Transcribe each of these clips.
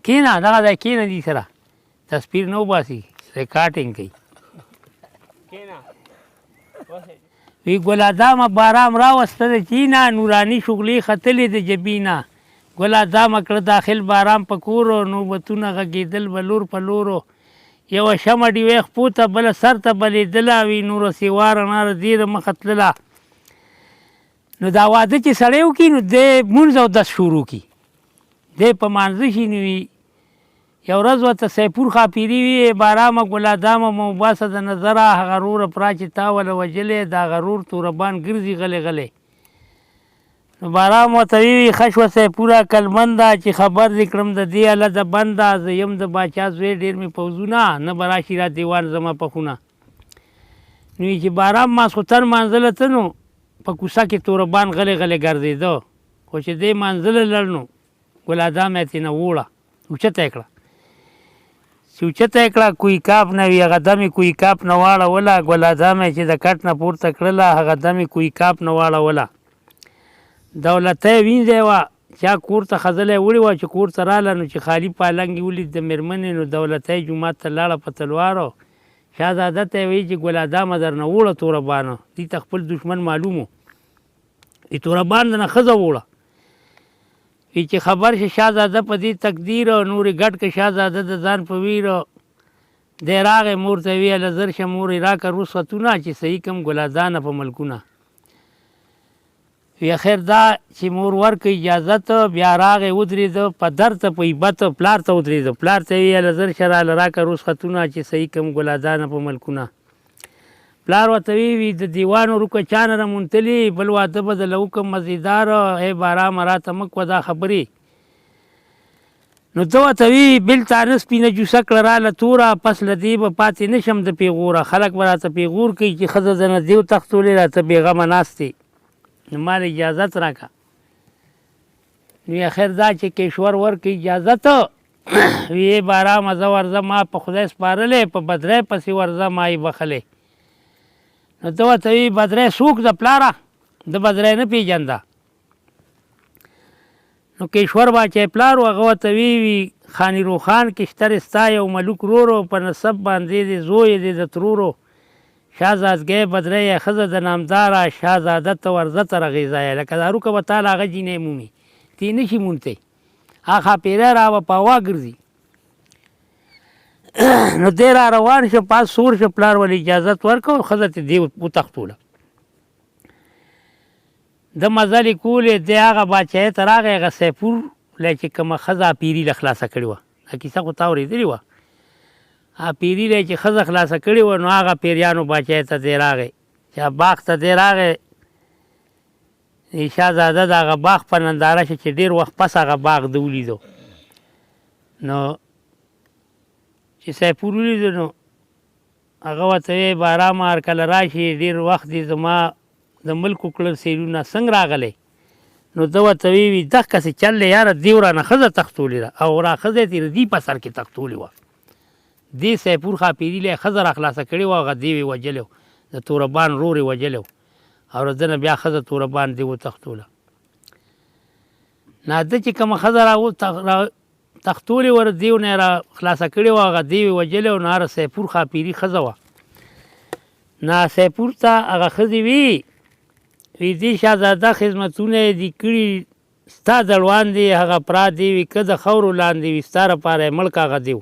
کینه، دغه ځای کینه، دي سره تصویر نه وباسي، ریکارډینګ کوي. کینا. وی ګلادامه بارام راوسته د چینا، نوراني شغلې ختلې د جبینا. ګلادامه کړه داخل بارام په کورو، نوبتونه غږېدل بلور په لورو. یوه شمع ډیوې خپو ته، بله سر ته بلېدله، وي نوره سیوا رڼا د دې د مخه تلله. نو دا واده چې سړی وکړي، نو دی مونځ او دس شروع کړي، دی په مانځه شي. نو وي یو ورځ ورته سیپور ښاپېري وي: بارامه ګلادامه مه وباسه د نظره، هغه روره پرا چې تا وله وژلی، دا هغه رور توربان ګرځي غلی غلی. نو بارام ورته وي: ښه شوه سیپوره عقلمنده، چې خبر دې کړم د دې اله د بنده. زه یم د باچا زوی، ډېر مې پوځونه، نه به راشي را دیوان زما په خونه. نو چې بارام ماسخوتن مانځله ته، نو په کوڅه کې توربان غلی غلی ګرځېده، خو چې دی مانځله لړ، نو ګلادامه یې ترېنه ووړه، اوچته یې کړه. چې اوچته یې کړه، کوی کاپ نه وي، هغه دمې کوی کاپ نه واړوله. ګلادامه یې چې د کټ نه پورته کړله، هغه دمې کوی کاپ نه واړوله. دولتی وینځی وه، چا کور ته ښځلی وړې وه. چې کور ته راله، نو چې خالي پالنګ یې ولید د مېرمنې، نو دولتی جومات ته لاړه په تلوارو. شاهزاده ته یې ویل چې ګلادامه درنه وړه توربانه. دوی ته خپل دښمن معلوم و، وی توربان درنه ښځه وړه. وی چې خبر شي شاهزاده په دې تقدیر، نورې ګډ که شاهزاده د ځان په ویر. دی راغی، مور ته یې ویله: زر شه مورې، راکه رخصتونه چې صحیح کم ګلادانه په ملکونه. وی خیر دا چې مور ورکړ اجازت، بیا راغی ودرېده په در ته په هیبت، پلار ته ودرېده. پلار ته یې ویله: زر شه راله راکه رخصتونه چې صحیح کم ګلادانه په ملکونه. پلار ورته وی وی د دیوانو روکه چانه را مونتلې، بل واده به دله وکړم مزیدار، ای بارامه راته مه کوه دا خبرې. نو ده ورته وی: بل تانه سپینه جوسه کړه راله توره، پس له دې به پاتې نه شم د پیغوره، خلک به راته پیغور کوي چې ښځه درنه دیو تښتولې ده، ته بېغمه ناست یې، نو مال اجازت راکړه. نو اخر دا چې کیشور ورکړ اجازت، وی ای بارامه زه ورځه، ما په خدای سپارلی، په بدرۍ پسې ورځه، ما یې بخښلی. نو ده ورته وی: بدرۍ څوک ده پلاره؟ ده بدرۍ نه پېژنده. نو کیشور باچا پلار و، هغه ورته وی وی خاني روښان کې شته ستا یو ملوک رورو، په نسب باندې دې زوی دې د ترورو، شاهزادګۍ بدرۍ یې ښځه د نامداره، شاهزاده ته ورځه تر هغې ځایه، لکه دا روکه به تا له هغه جینۍ مومي، تی نه شي مونتی، هغه ښاپېری را به په هوا ګرځي. نو دی را روان شو، پاس سور شو، پلار ولې اجازت ورکړ، ښځه ترې دی وتښتوله. د مزلې کولې، دی هغه باچایۍ ته راغی، هغه سیپور له چې کومه ښځه پیري له خلاصه کړې وه. دا کیسه خو تا اورېدلې وه. پیري له چې ښځه خلاصه کړې وه، نو هغه پیریانو باچایۍ ته دی راغی. چې باغ ته دی راغی، شاهزاده د هغه باغ په ننداره شو، چې ډېر وخت پس هغه باغ ده ولیدو. نو چې سیپور ولیدو، نو هغه ورته وی: بارامه هر کله راشي، ډېر وخت دې زما د ملک وکړل سیلونه، څنګه راغلی؟ نو ده ورته وی وی دقسې چل دی یاره، دیو رانه ښځه تښتولې ده، او را ښځه یې ترې دي په سر کې تښتولې وه. دې سیپور ښاپېري له یې ښځه را خلاصه کړې وه، هغه دیو یې وژلی و، د توربان ورور یې وژلی و، او د ده نه بیا ښځه توربان دی وتښتوله. نه ده چې کومه ښځه را تښتولې وه، دیو نه یې را خلاصه کړې وه، هغه دیو یې وژلی و. نو هره سیپور ښاپېري ښځه وه. نه سیپور ته هغه ښځې وي وی دې شاهزاده خدمتونه یې دي کړي، ستا دړوان دی هغه پرا دی وي که د خاورو لاندې وي، ستا لپاره یې مړ که هغه دیو.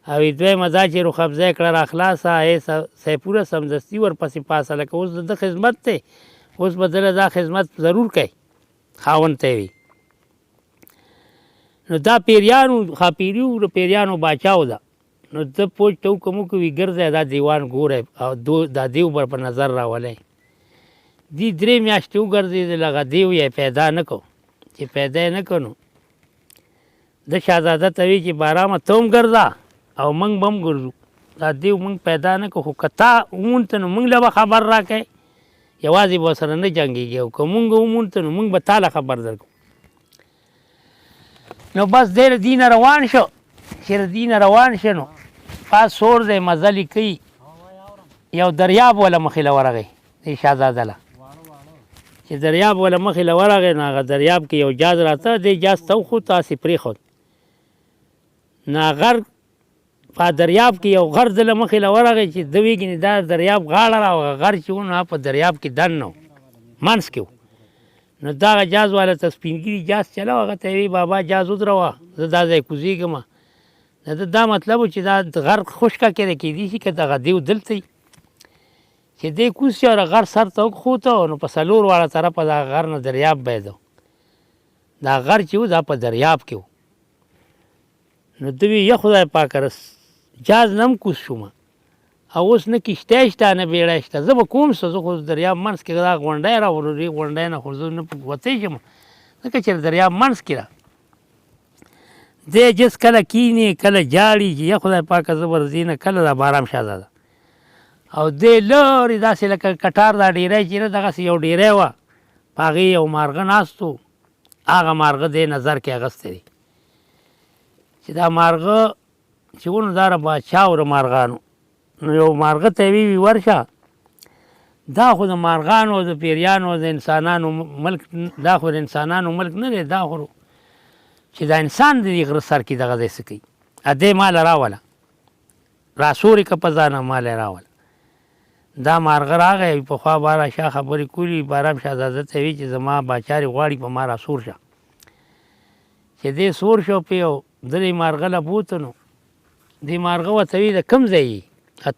او دویمه دا چې رخبزه یې کړه را خلاصه، ای سیپوره سمدستي ورپسې پاسه، لکه اوس د ده خدمت دی، اوس به دله دا خدمت ضرور کوي خاوند ته وي. نو دا پیریانو ښاپېریو د پیریانو باچاو ده. نو ده پوج ته حکم وکړ، وي ګرځی دا دیوان ګوری او دا دیو به په نظر راولی. دی درې میاشتې وګرځېدل، هغه دیو یې پیدا نه کړ. چې پیدا یې نه کړ، نو ده شاهزاده ته وی چې بارامه ته هم ګرځه او موږ به هم ګرځو، دا دیو موږ پیدا نه کړ، خو که تا ومونته نو موږ له به خبر راکړې، یوازې به سره نه جنګېږي، او که موږ ومونته نو موږ به تا له خبر درکړو. نو بس دی له دینه روان شو. چې له دینه روان شو، نو پاس سور دی، مزل یې کوي، یو دریاب وله مخې له ورغی دی شاهزاده له. چې دریاب وله مخې له ورغی، نو هغه دریاب کې یو جاز راته، دی جاز ته وخوت، هسې پرېښود. نو غر په دریاب کې یو غر د له مخې له ورغی چې ده وی ګنې دا دریاب غاړه را هغه غر چې و نو په دریاب کې دننه و، منځ کې و. نو دغه جاز والا ته سپین ږیري جاز چلاوه، هغه ته یې وی بابا جاز ودروه، زه دا ځای کوزېږم. د ده دا مطلب و چې دا غر خشکه کې دی، کېدای شي که دغه دیو دلته وي. چې دی کوز شو او غر سر ته وخوته نو په څلور واړه طرفه دا غر نه دریاب بهېده. دا غر چې و دا په دریاب کې و. نو ده وی یا خدای پاکه رس جاز نه هم کوز شوم او اوس نه کښتی شته نه بیړۍ شته، زه به کوم څه، زه خو دریاب منځ کې دا غونډی راوړو، دې غونډی نه خو زه نه وتی شم، ځکه چې دریاب منځ کې ده. دی جس کله کینی کله جاړي چې یا خدای پاکه زه به دې نه کله دا بارام شهزاده او دی لرې داسې لکه کټار دا ډیری چې ده دغسې یو ډیری وه، په هغې یو مارغه ناست و، هغه مارغه دی نظر کې اخیستی دی چې دا مارغه چې ونو دا د باچا او د مارغانو. نو یو مارغه ته یې وی ورشه دا خو د مارغانو او د پیریانو او د انسانانو ملک، دا خو د انسانانو ملک نه دی، دا خو چې دا انسان د دې غره سر کې دغه ځای څه کوي، دی ماله راوله، راسورې که په ځانه ماله یې راوله. دا مارغه راغی، پخوا بارا شاه خبرې کولې، بارام شهزاده ته وی چې زما باچا دې غواړي په ما راسور شه. چې دی سور شو پې او درې مارغه له بوته، نو دې مارغه ورته وی د کوم ځای یې،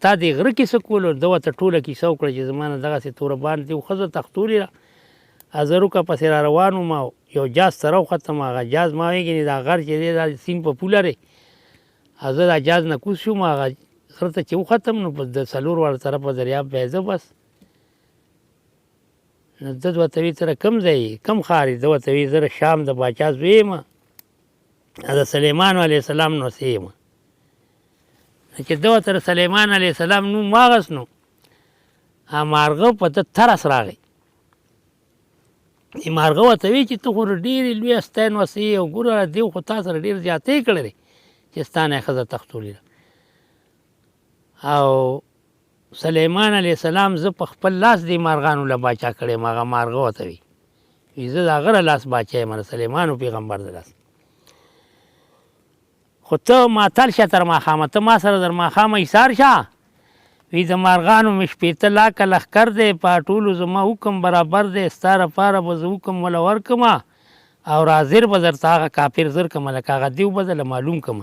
تا دې غره کې څه کولو؟ ده ورته ټوله کیسه وکړه چې زما نه دغسې توره باندې و ښځه تښتولې ده، زه روکه پسې را روان وم او یو جاز ته راوختم، هغه جاز ما وی ګنې دا غر چې دی دا سیند په پوله دی، زه دا جاز نه کوز شوم، هغه غره ته چې وختم نو په د څلور واړه طرفه دریاب بهېده بس. نو ده ورته وی ته د کوم ځای یې، کوم ښار یې؟ ده ورته وی زه د شام د باچا زوی یم، د سلیمان علیه السلام نوسی یم. نو چې ده ورته د سلیمان علیه السلام نوم واخیست نو هغه مارغه په ده ترس راغی. دې مارغه ورته وی چې ته خو ډېرې لوی هستۍ نوسی یې او ګوره دیو خو تا سره ډېر زیاتی کړی دی چې ستا نه یې ښځه تښتولې ده. او سلیمان علیه السلام زه په خپل لاس دې مارغانو له باچا کړی یم. هغه مارغه ورته وی وی زه د هغه له لاس باچا یم، د سلیمانو پیغمبر د لاس، خو ته ماتل شه تر ماښامه، ته ما سره تر ماښامه ایسار شه. وی د مارغانو مې 60 لاکه لښکر دی، په ټولو زما حکم برابر دی، ستا لپاره به زه حکم وله ورکړم او راضر به درته هغه کافر زر کړم، لکه هغه دیو به درله معلوم کړم.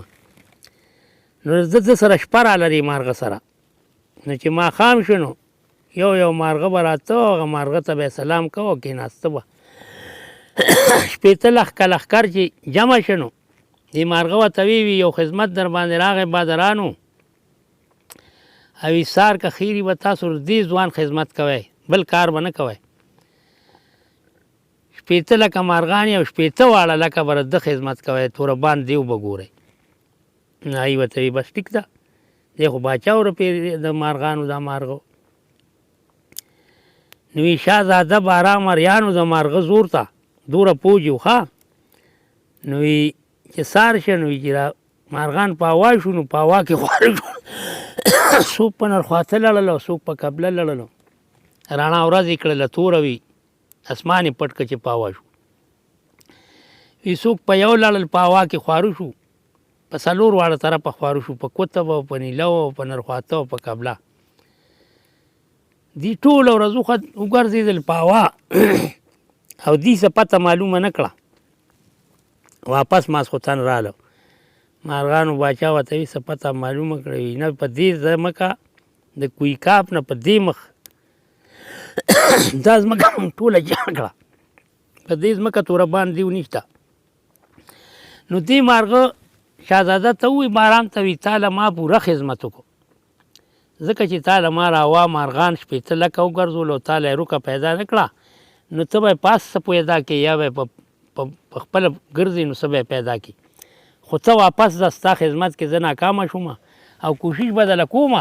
نو زه ده سره شپه راله دې مارغه سره. نو چې ماښام شو نو یو یو مارغه به راته او هغه مارغه ته به یې سلام کوه او کېناسته به. 60 لکه لښکر چې جمع شو نو دې مارغه ورته وی وی یو خدمت در باندې راغی بادرانو او ایثار که خیري به تاسو دې ځوان خدمت کوئ، بل کار به نه کوئ. 60 لکه مارغان او 60 واړه لکه به د ده خدمت کوئ، توره باند دیو به ګورئ. نو هغوی ورته وی بس ټیک ده، دی خو باچا ورپې د مارغانو دا مارغه. نو وی شاهزاده بارام اریانو د مارغه زور ته دوره پوج و ښه. نو وی چې سار شه، نو وی چې دا مارغان په هوا شو نو په هوا کې خواره شو، څوک په نرخواته لړل او څوک په قبله لړل، رڼا ورځ یې کړله توره وي، اسمان یې پټ کړ چې په هوا شو. وی څوک په یو لړل په هوا کې خواره شو، په څلور واړه طرفه خواره شو، په قطب او په نیله او په نرخواته او په قبله. دی ټوله ورځ وګرځېدل په هوا او دی څه پته معلومه نه کړه. واپس ماسخوتن راله، مارغانو باچا ورته وی څه پته معلومه کړه؟ وی نه، په دې ځمکه د کوی کاف نه په دې مخ دا ځمکه مونږ ټوله جار کړه، په دې ځمکه توره باندې دیو نشته. نو دې مارغه شاهزاده ته ووی بارام ته وی تا له ما پوره خدمت وکړو، ځکه چې تا له ما راوا مارغان 60 لکه وګرځول او تا له یې روکه پیدا نه کړه، نو ته به یې پاس څه پیدا کړې یا به یې په خپله ګرځې نو څه به یې پیدا کړې، خو ته واپس ځه، ستا خدمت کې زه ناکامه شوم او کوشش به درله کوم،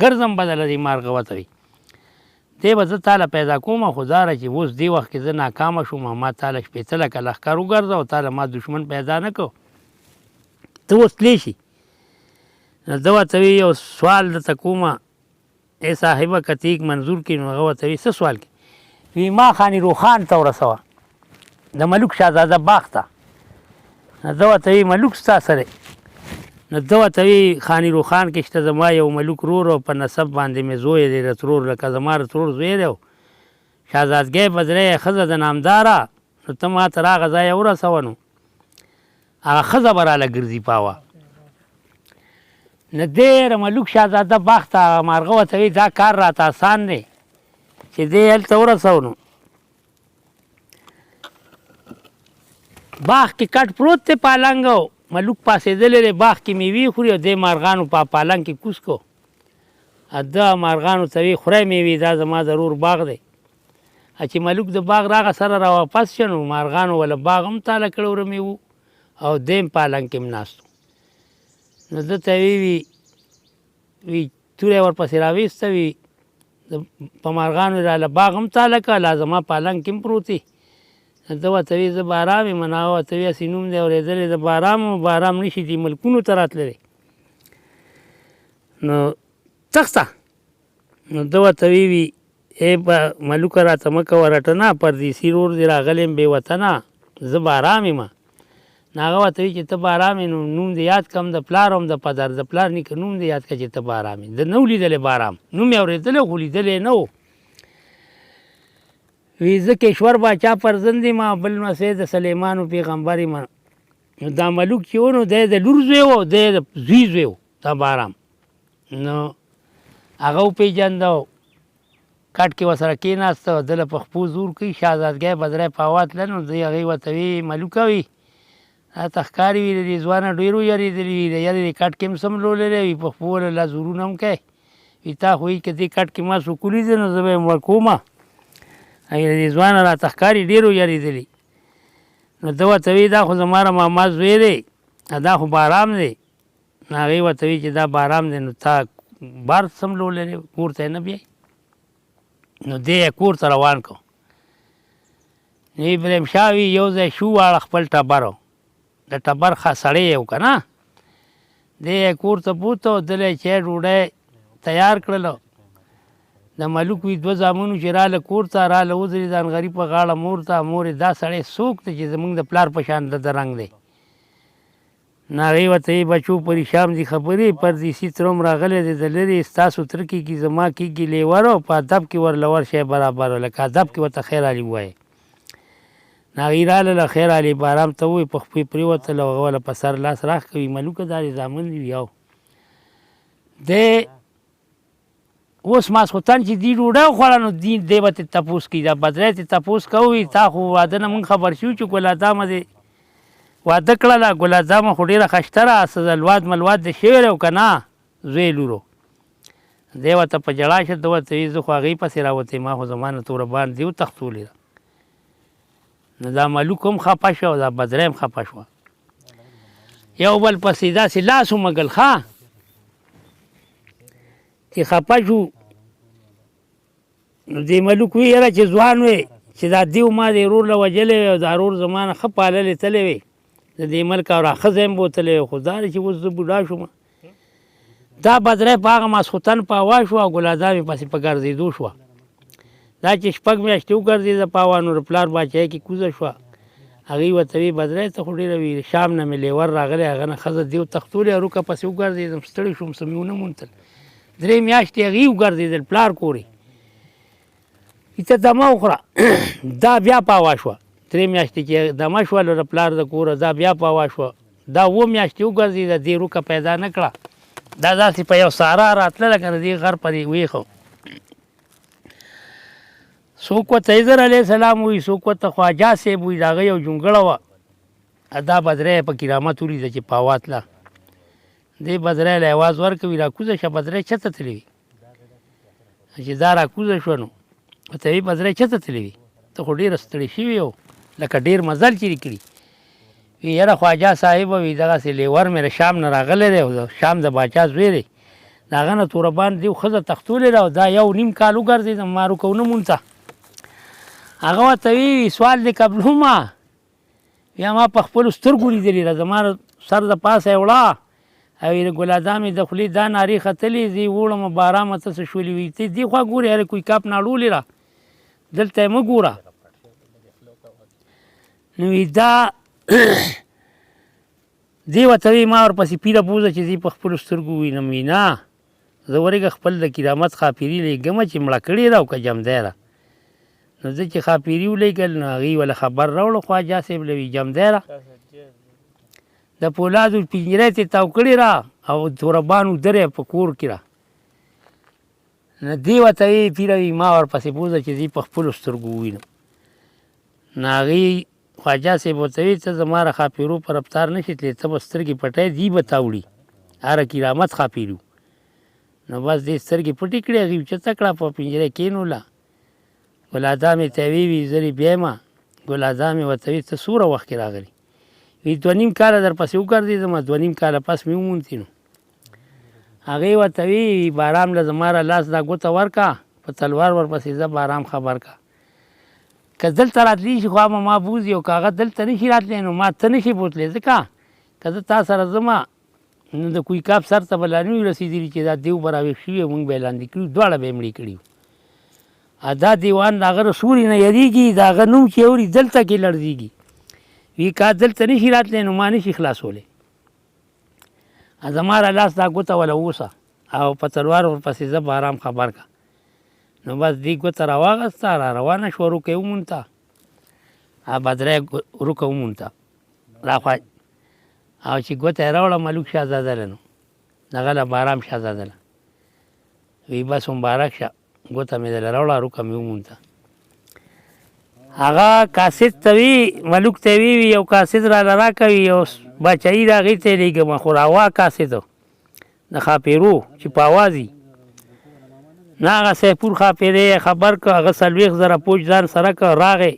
ګرځم به درله دې مارغه ورته وي دی به زه تاله پیدا کوم، خو دا چې اوس دې وخت کې زه ناکامه شوم، ما تاله 60 لکه لښکر وګرځه او تاله ما دښمن پیدا نه کړ، ته اوس تللی شي. نو ده ورته وی یو سوال درته کوم ای صاحبه، که تیک منظور کړي. نو هغه ورته وی څه سوال کړي؟ وی ما خاني روښان ته ورسوه د ملوک شاهزاده باغ ته. نو ده ورته وی ملوک ستا سره؟ نو ده ورته وی خاني روښان کې شته زما یو ملوک رور او په نسب باندې مې زوی دی د ترور لکه زما د ترور زوی دی او شهزادګۍ بدرۍ یې ښځه د نامداره نو ته ما تر هغه ځایه ورسوه نو هغه ښځه به راله ګرځي پاوه. نو دی د ملوک شهزاده باغ ته هغه مارغه ورته وی دا کار راته اسان دی چې دی هلته ورسو نو باغ کې کټ پروت دی پالنګ او ملوک پاڅېدلی دی باغ کې میوې خوري او دی مارغانو په پالنګ کې کوز کو ده مارغانو ته وی خورئ میوې دا زما د رور باغ دی. چې ملوک د باغ راغه سره را واپس شه نو مارغانو وله باغ هم تاله کړی ور میوو او دی هم پالنګ کې هم ناست نو ده ته وی وی وی توره یې ورپسې راویسته وی په مارغانو یې راله باغ هم تاله کړه لا زما پالنګ کې هم پروت یې. ده ورته وی زه بارام یم نو هغه ورته وی هسې نوم دی اورېدلی د بارام بارام نه شي دې ملکونو ته راتللی نو تښته. نو ده ورته وی وی ای په ملوکه راته مه کوه رټنه پردیسي رور دې راغلی یم بې وطنه زه بارام یم. نو هغه ورته وی چې ته بارام یې نو نوم دې یاد کړه هم د پلار هم د پدر د پلار نیکه نوم دې یاد کړه چې ته بارام یې. ده نه و لیدلی بارام نوم یې اورېدلی خو لیدلی نه و. وی زه کشور باچا فرزند یم بل نمسی د سلیمان پیغمبر یم. نو دا ملوک چې و نو دی د لور زوی و او دی د زوی زوی و دا بارام. نو هغه وپېژنده او کټ کې ورسره کېناسته او ده له په خپو زور کوي. شهزادګۍ بدری په هوا تله نو دوی هغې ورته وي ملوکه وي راته ښکاري وي د دې ځوانه ډېر ویرېدلي وي د یرې دې کټ کې هم څملولی دی وي په خپو له لا زورونه هم کوي وي تا خو وي که دې کټ کې ما څوک ولیده نو زه به یې مړ کوم. هغې د دې ځوانه راته ښکاري ډېر ویرېدلي. نو ده ورته وي دا خو زما د ماما زوی دی دا خو بارام دی. نو هغې ورته وی چې دا بارام دی نو تا بار څملولی دی کور ته یې نه بیایي. نو دی یې کور ته روان کړ. نو ابراهیم شاه وی یو ځای شو واړه خپل ټبر د ټبر ښه سړی یې و که نه دی یې کور ته بوته او دله یې چای ډوډۍ تیار کړله. د ملوک وی دوه زامنو چې راله کور ته راله ودرېده انغري په غاړه مور ته مور یې دا سړی څوک دی چې زموږ د پلار په شان د ده رنګ دی. نو هغې ورته وی بچو په رښام دي خبرې پردیسي تروم راغلی دی د لرې ستاسو تره کیږي زما کیږي لیور او په ادب کې ورله ورشی برابر لکه ادب کې ورته خیر علي ووایې. نو هغوی رالله خیر علي بارام ته ووی په خپو یې پریوتل او هغه ورله په سر لاس راښکوي ملوکه دا دې زامن دي وي او دی اوس ماسخوتن چې دی ډوډۍ وخوړه نو دی دی به ترې تپوس کوي دا بدری ترې تپوس کوي تا خو واده نه مونږ خبر شو چې ګل ادامه دې واده کړله ګل ادامه خو ډېره خشته ده څه الواد ملواد دې شوی دی او که نه زوی لورو دی ورته په ژړا شه ده ورته وایي زه خو هغې پسې راوتی ما خو زما نه توره بان دې وتښتولې ده. نو دا ملوک هم خپه شو او دا بدری هم خپه شوه یو بل پسې داسې لاس ومږل ښه چې خپه شو نو دې ملوک وی یاره چې ځوان وې چې دا دیو ما دې ورور له وژلی وی او دا ورور زما نه ښه پاللی تللی وی د دې ملک او را ښځه یې هم بوتلی وی خو دا دی چې اوس زه بوډا شوم دا بدری په هغه ماسخوتن په هوا شوه او ګلادام یې پسې په ګرځېدو شوه. دا چې شپږ میاشتې وګرځېده په هوا نو د پلار باچاهۍ کې کوزه شوه. هغوی ورته وی بدری ته خو ډېره ویرې شام نه مې لیور راغلی هغه نه ښځه دیو تښتولې اروکه پسې وګرځېدم ستړی شوم څه مې ونه موندل. درې میاشتې هغوی وګرځېدل پلار کورې. ته دمه وخوره. دا بیا په هوا شوه. درې میاشتې چې دمه شوه له پلار د کوره دا بیا په هوا شوه. دا اووه میاشتې وګرځېده دې روکه پیدا نه کړه. دا داسې په یو سارا راتلله که نه دې غر په دې ویښو څوک ورته حضر علیه السلام وایي څوک ورته خواجه صاحب وایي د هغه یو جونګړه وه. دا بدری یې په کرامت ولیده چې په هوا تله. دې بدری له اواز ورکوي راکوزه شه بدری چېرته تللې وي؟ چې دا راکوزه شوه نو ورته وایي بدری چېرته تللې وي؟ ته خو ډېره ستړې شوې او لکه ډېر مزل چې دې کړي. وی یاره خواجه صاحب وی دغسې لیور مې د شام نه راغلی دی او د شام د باچا زوی دی د هغه نه توربان دیو ښځه تښتولې ده او دا یو نیم کال وګرځېدم ما روکه ونه مونته. هغه ورته وی وی سوال دې قبلومه بیا ما په خپلو سترګو لیدلې ده زما سر د پاسه یې وړه او د ګلادامې د خولې دا نارې ختلې زه یې وړم بارامه ته څه شولې وي ته دې خوا ګورې هرې کوی کاپ ناړولې را دلته یې مه ګوره. نو دا دی ورته وی ما ورپسې پیره بوځه چې زه یې په خپلو سترګو ووینم. وی نه، زه ورېږه خپل د کرامت ښاپېري لېږم چې مړه کړې ده او که جمدی ده. نو زه چې ښاپېري ولېږل نو هغوی وله خبر راوړو خواجه صاحب له، وی جمدی ده، د پولادو پنجره یې ترې تاو کړې ده او توربان ودری په کور کې ده. نو دی ورته وی پیره وی ما ورپسې بوځه چې زه یې په خپلو سترګو ووینم. نو هغوی خواجه صاحب ورته وی ته زما د ښاپېرو په رفتار نه شې تللی، ته به سترګې پټی دوی به تا وړي، هره کرامت ښاپېري وو. نو بس دې سترګې پټې کړې، هغې اوچته کړه په پنجره یې کېنوله. ګل ادام یې ته وی وی زه دې بیایم. ګل ادام یې ورته وی ته څومره وخت کې راغلی؟ وی 2.5 کاله در پسې وګرځېدم، 2.5 کاله پس مې وموندې. نو هغې ورته وی وی بارام له زما را لاس دا ګوته ورکه، په تلوار ورپسې ځه بارام خبر که، که دلته راتلی شي خو به ما بوځي او که هغه دلته نه شي راتلی نو ما ته نه شي بوتلی، ځکه که زه تا سره ځم نو د کوی کاف سر ته به لا نه وي رسېدلي چې دا دیو به راویښ شوي او موږ به یې لاندې کړي، دواړه به یې مړې کړي وو. دا دیوان د هغه د سوري نه یریږي، د هغه نوم چې اوري دلته کې لړزېږي. وی که دلته نه شي راتلی نو ما نه شي خلاصولی، زما را لاس دا ګوته وله اوسه او په تلوار ورپسې ځه بارام خبر که. نو بس دې ګوته راواغسته را روانه شوه، روکه یې ومونته، بدره یې روکه ومونته راخوا، او چې ګوته یې راوړه ملوک شهزاده له، نو دغه له بارام شهزاده له وی بس مبارک شه، ګوته مې دله راوړه، روکه مې ومونته. هغه کاسد ته وی ملوک ته وی وی یو کاسد راله راکوي، یو باچایي د هغې ته یې لېږم، خو راوا کاسد د ښاپېرو چې په اواز وي نه، هغه سیپور ښاپېری یې خبر که، هغه 40,000 پوج ځان سره که راغی،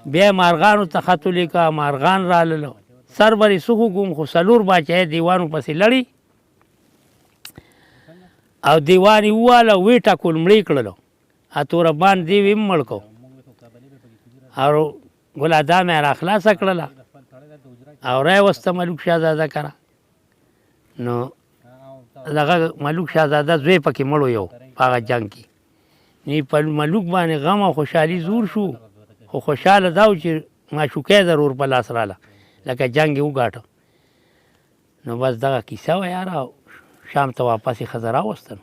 بیا یې مارغانو ته خط ولیکه، مارغان راللو، سر به یې څه وګوم، خو څلور باچایي دیوانو پسې لړې او دیوان یې وواله، ویې ټکول، مړې کړلو، توربان دیو یې هم مړ کړو او ګل ادام یې راخلاصه کړله او رای وسته ملوک شهزاده کره. نو دغه ملوک شهزاده زوی پکې مړو یو په هغه جنګ کې. نو په ملوک باندې غم او خوشحالي زور شو، خو خوشحاله دا و چې معشوقه یې ضرور په لاس راله، لکه جنګ یې وګاټه. نو بس دغه کیسه وه یاره، شام ته واپس یې ښځه راوسته. نو